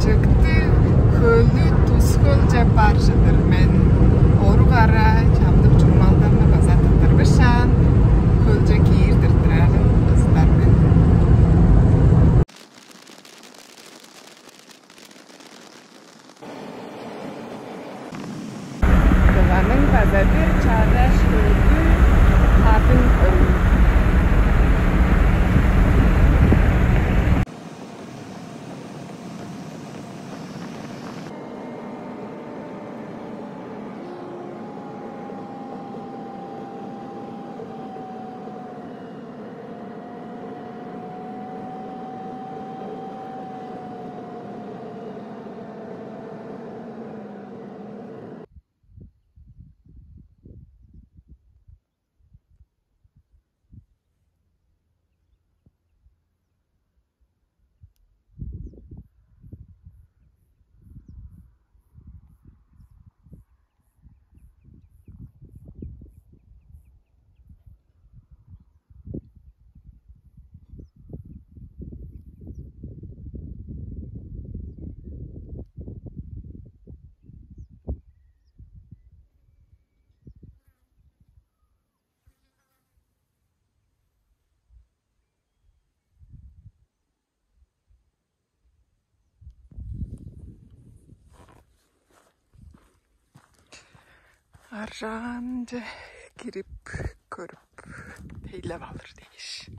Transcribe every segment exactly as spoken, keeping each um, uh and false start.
Чыктыг хөлү Тус-Хөлче бар чыдыр мен. Орук ара чамдык чурумалдарны база тырттырбышаан, хөлче киир-дир турарым кыздар мен. Тываның база бир чараш хөлү Хадың хөлү. Аржаанче кирип көрүп, тейлеп алыр дээш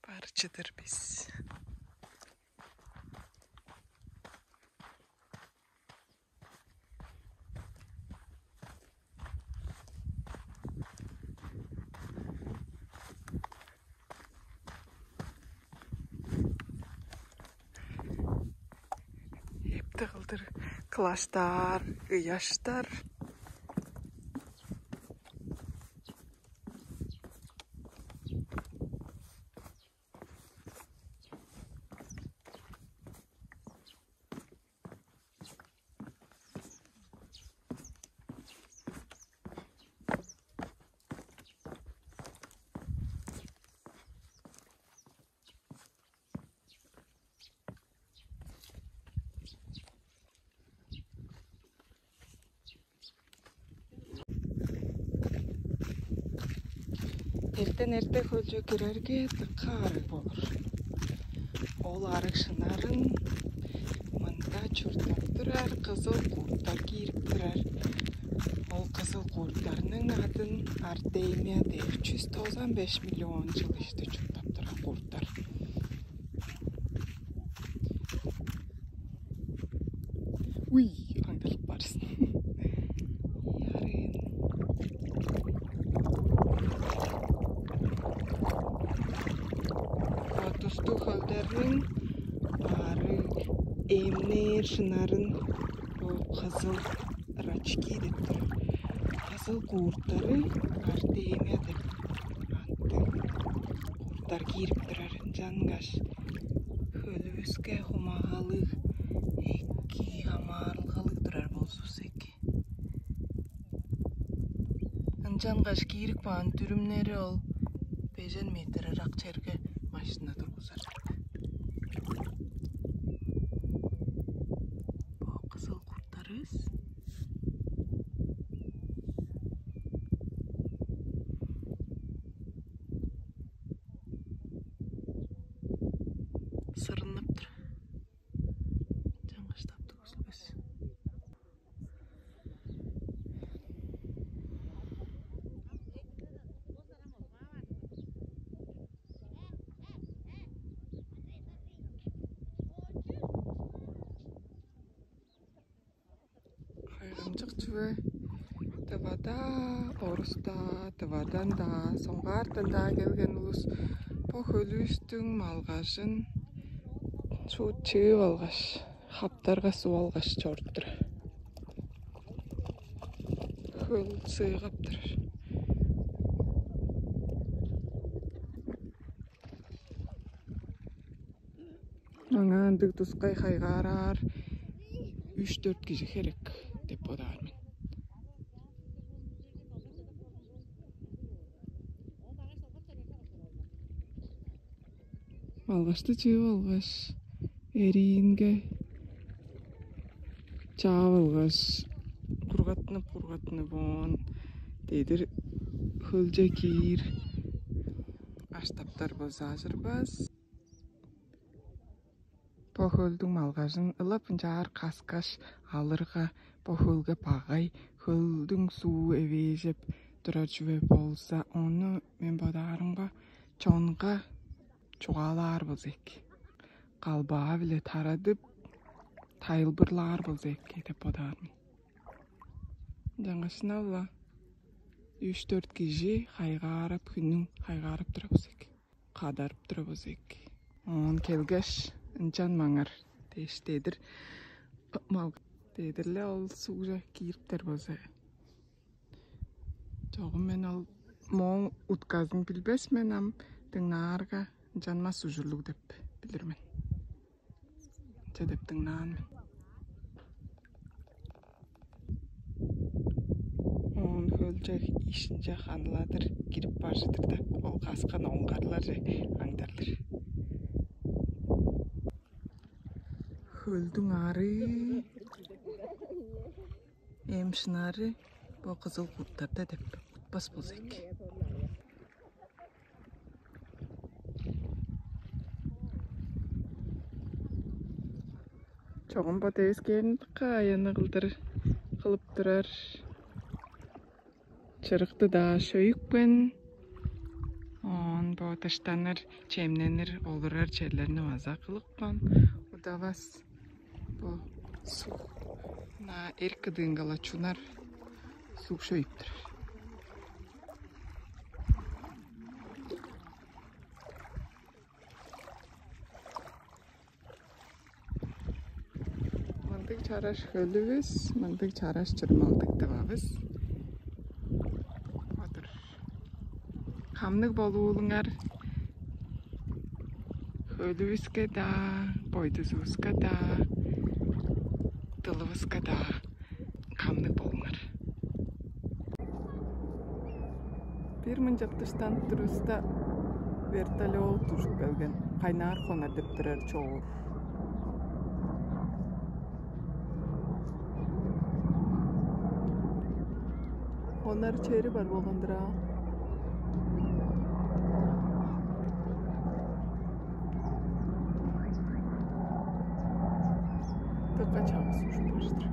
бар чыдыр бис. Эптиг кылдыр кылаштаар, ыяштар. Эртен эрте хөлче кирерге дыка арыг болур. Ол арыг шынарын мында чурттап турар кызыл курттар киирип турар. Ол кызыл курттарның адын Артемия деп, чүс тозан беш миллион чыл ишти чурттап турар курттар. Уй, аңдылып барсын. Ярыын. Тустуг хөлдерниң баары эмнээр шынарын бо кызыл рачки деп турар. Кызыл курттары Артемия деп аттыг курттар киирип турар. Ынчангаш хөлүвүске хумагалыг, эки хамаарылгалыг турар болзувусса эки. Ынчангаш киирип каан дүрүмнери ол бежен метр ырак черге машина тургузар. Бо кызыл курттарывыс. Сырыннып тур. Чаңгыштап тугузулбас. Кайгамчык чүве. Тывада, Оруста, Тывадан-даа, соңгаартан-даа келген улус бо хөлүвүстүң малгажын шуут чыып алгаш, хаптарга суп алгаш чоруп турар. Хөл сыыгап турар. Аңаа ындыг тускай хайгаараар үш-дөрт кижи херек деп бодаар мен. Алгашты чыып алгаш, эриинге Чаап алгаш, кургаттынып-кургаттынып, оон дедир хөлче киир аштаптар болза ажырбас. Бо хөлдүң малгажын ылап ынчаар каскаш алырга, бо хөлге багай, хөлдүң суу эвээжеп турар чүве болза, ону мен бодаарымга чонга чугаалаар болза эки. Калбаа-биле тарадып, тайылбырлаар болза эки деп бодаар мен. Ынчангаш шынап-ла үш-дөрт кижи хайгаарап, хүннүң хайгаарап турар болза эки. Кадарып турар болза эки. Оон келгеш, ынчанмаңар дээш дедир. Мал дедир-ле ол сугже киириптер болза. Чогум мен ол мооң утказын билбес мен, ам дыңнаарга ынчанмас ужурлуг деп билир мен. Че деп дыңнаан мен. Оон хөлче ишинче ханыладыр кирип бар чыдыр-да, ол каскан оңгарларже аңдарлар. Хөлдүң ары эм шынары бо кызыл курттарда деп утпас болза эки. Чогум бо девискээрин дыка аянныг кылдыр кылып турар. Чырыкты-даа шөйүпкен. Оон бо дыштаныр, чемненир, олурар черлерни база кылыпкан. Удавас бо суг на эрк кыдыынгала чунар суг шөйүп турар. Мындыг чараш хөлүвүс, мындыг чараш чырмалдыг дывавыс. Бодур. Хамныг болуулуңар хөлүвүске-даа, бойдузувуска-даа, дылывыска-даа хамныг болуңар. Бир мынчап дыштанып турувуста, вертолет ужуп келген, кайнаар хонар деп турар чоор. Хонар чери бар болган-дыр аа. Дыка чаңгыс ужуп бар-дыр.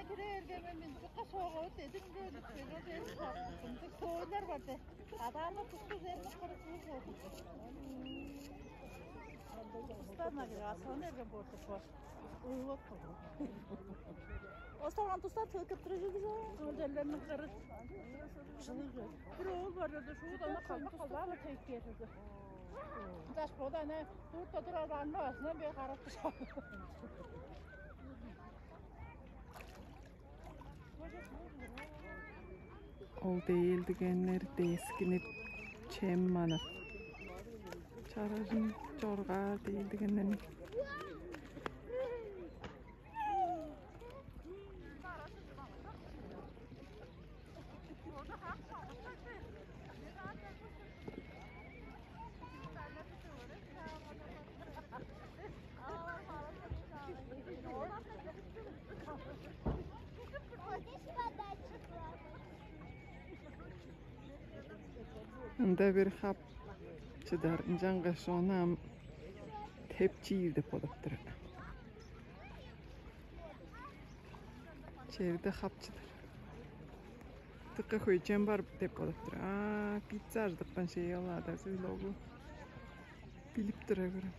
Кире бергенме мен дыка соогавыт дедим, бе, бе, бе, бе, бе, сойлар бар де. Адааны тусту жерни кырыксыз болду. Тустарына кире, а сону эрген болду. Уйлап турду. Осталган тустар тыгып тура жүрдү. Көлдерлерни кырып. Жылыг. Бир оол бар жерде шуут ана калдык калбаан тыгып берди. Даш бода ана туртта турар анны басынан бе карап тур. Ол дээлдигеннер дескинип, чем манап, чаражын чоргаар дээлдигеннерни. Ында бир хап чыдар, ынчангаш ону ам теп чиир деп бодап турар. Черде хап чыдар. Дыка хөйчен бар деп бодап турар. А, пицца ажыдыпкан шей ол адазы билогу. Билип тура көрем.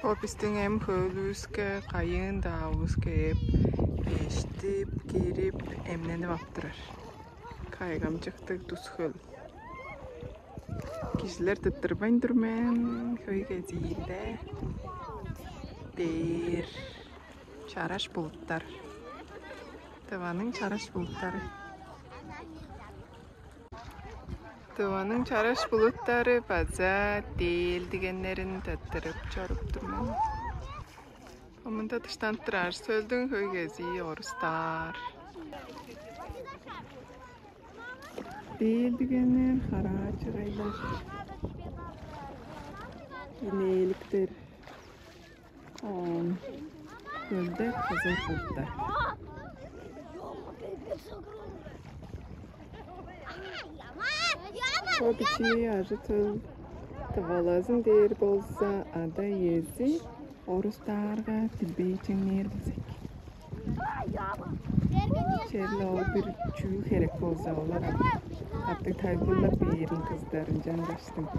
Бо бистиң эм-хөөлүвүске, кайыын-даа улуска ээп, эштип, кирип, эмненип ап турар. Кайгамчыктыг тус-хөл. Кижилер тыттырбайн тур мен, хөй кезиинде. Дээр чараш булуттар. Тываның чараш булуттары. Тываның чараш булуттары база дээлдигеннерин тыттырып чоруп тур мен. Мында дыштанып турар сөөлдүң хөй кезии орустар. Дээлдигеннер, хараачырайлар, инээликтер. Оон хөлде кызыл булуттар. Бо бичии ажы-төл тывалазын дээр болза, ада-иези орустаарга билбейчеңнээр болза эки. Черле ол бир чүүл херек болза, олар катты тайылбырлап бээрин кыздар, ынчангаштың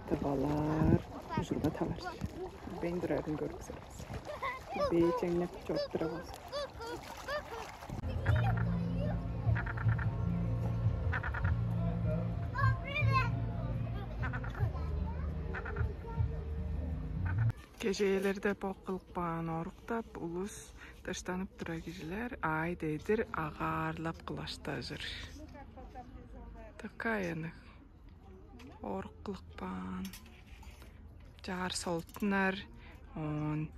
тывалаар ужурга таваржы. Билбейн турарын көрүксүр. Билбейчеңнеп чоруп тура болза. Кежээлерде бо кылып каан оруктап, улус дыштанып турар кижилер аай-дедир агаарлап кылаштажыр. Дыка аянныг. Орук кылып каан. Чаар солтунар, оон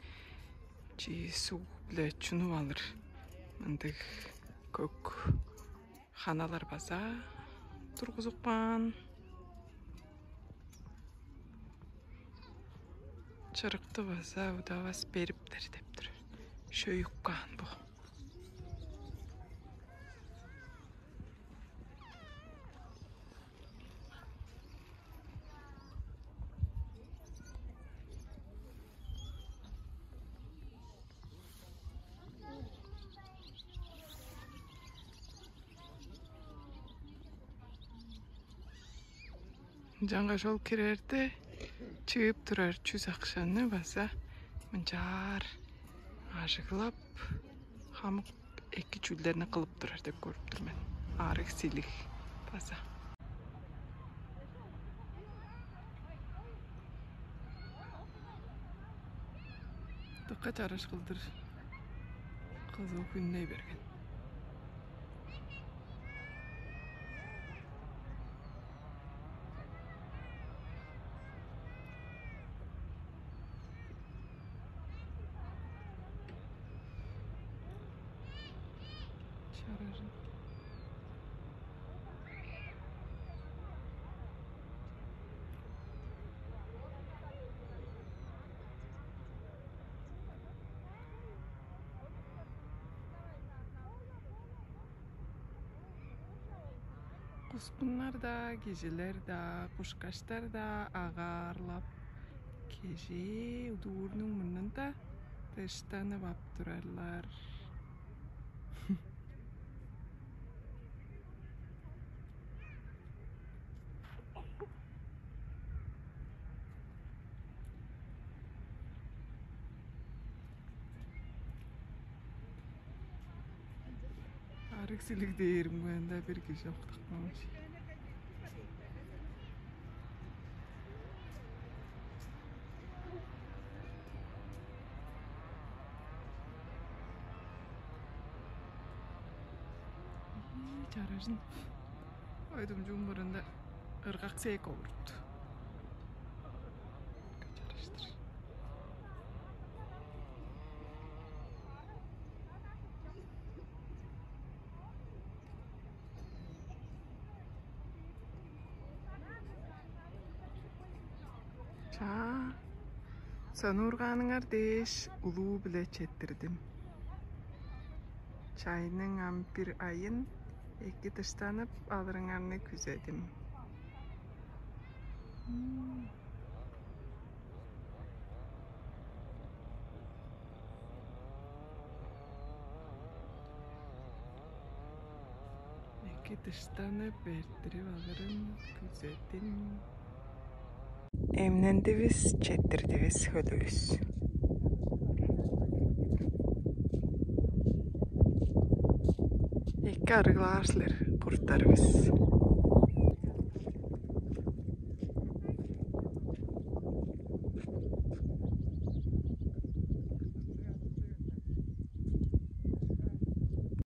чии суг-биле чунуп алыр. Мындыг көк ханалар база тургузуп каан. Чырыкты база удавас бериптер деп тур. Шөйүп каан бо. Ынчангаш ол кирерде чыып турар чүс акшаны база мынчаар ажыглап, хамык эки чүүлдерни кылып турар деп көрүп тур мен. Арыг-силиг база. Дыка чараш кылдыр кызыл хүнней берген. Кускуннар-даа, кижилер-даа, кушкаштар-даа агаарлап, кежээ удуурнуң мурнунда дыштанып ап турарлар. Арыг-силиг дээримге, ында бир кижи октапкан. Чаражын. Ойдумчуум мурнунда ыргак сээк олурупты. Чараштыр. Чаа, сонуургааныңар дээш улуу-биле четтирдим. Чайның ам бир айын эки дыштанып алырыңарны күзедим. Эки дыштанып, эрттирип алырын күзедим. Эмнендивис, четтирдивис хөлүвүс. Эки арыглаар силер, курттарывыс.